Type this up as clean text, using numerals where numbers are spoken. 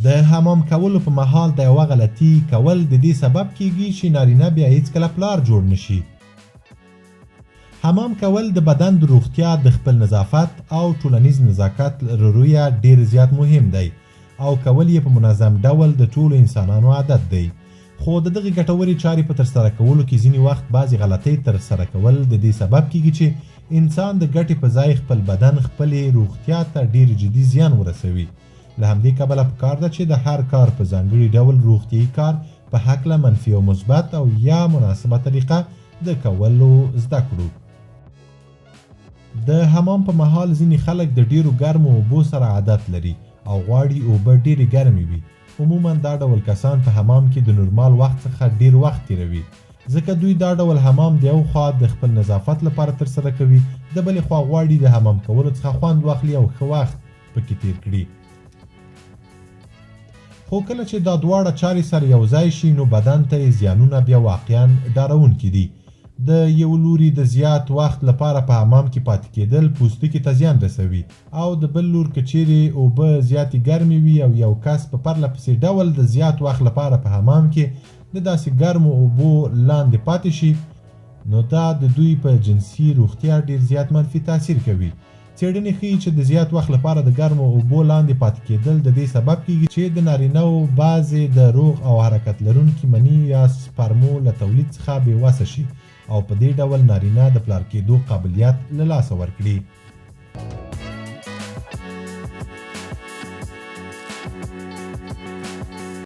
د حمام کولو په مهال د یوه غلطي کول د دې سبب کیږي چې نارینه بیا هیڅکله پلار جوړ نشي. حمام کول د بدن د روغتیا، د خپل نظافت او ټولنیز نزاکت له رویه ډیر زیات مهم دی او کول یې په منظم ډول د ټولو انسانانو عادت دی. خو د دغې ګټورې چارې په ترسره کولو کې ځینې وخت بعضې غلطۍ ترسره کول د دې سبب کیږي چې انسان د ګټې په ځای خپل بدن خپلې روغتیا ته ډیر جدي زیان ورسوي. له همدې کبله پکار ده چې د هر کار په ځانګړي ډول روغتیايي کار په هکله منفي او مثبت او یا مناسبه طریقه د کولو زده کړو. د حمام په مهال ځینې خلک د ډیرو ګرمو اوبو سره عادت لري او غواړي اوبه ډیرې ګرمې وي. عموما دا ډول کسان په حمام کې د نورمال وخت څخه ډیر وخت تیروي، ځکه دوی دا ډول حمام د یو خوا د خپل نظافت لپاره ترسره کوي، د بلې خوا غواړي د حمام کولو څخه خوند واخلي او ښه وخت پکې تیر کړي. خو کله چې دا دواړه چارې سره یو ځای شي نو بدن ته یې زیانونه بیا واقعا ډارونکي دي. د یو لوري د زیات وخت لپاره په حمام کې پاتې کېدل پوستکي ته زیان رسوي او د بل لور که چیرې اوبه زیاتې ګرمې وي او یو کس په پرله پسې ډول د زیات وخت لپاره په حمام کې د داسې ګرمو اوبو لاندې پاتې شي نو دا د دوی په جنسي روغتیا ډیر زیات منفي تاثیر کوي. څېړنې ښيي چې د زیات وخت لپاره د ګرمو اوبو لاندې پاتې کېدل د دې سبب کېږي چې د نارینه وو بعضې د روغ او حرکت لرونکي مني یا سپرمو له تولید څخه بې وسه شي او په دې ډول نارینه د پلار کېدو قابلیت له لاسه ورکړي.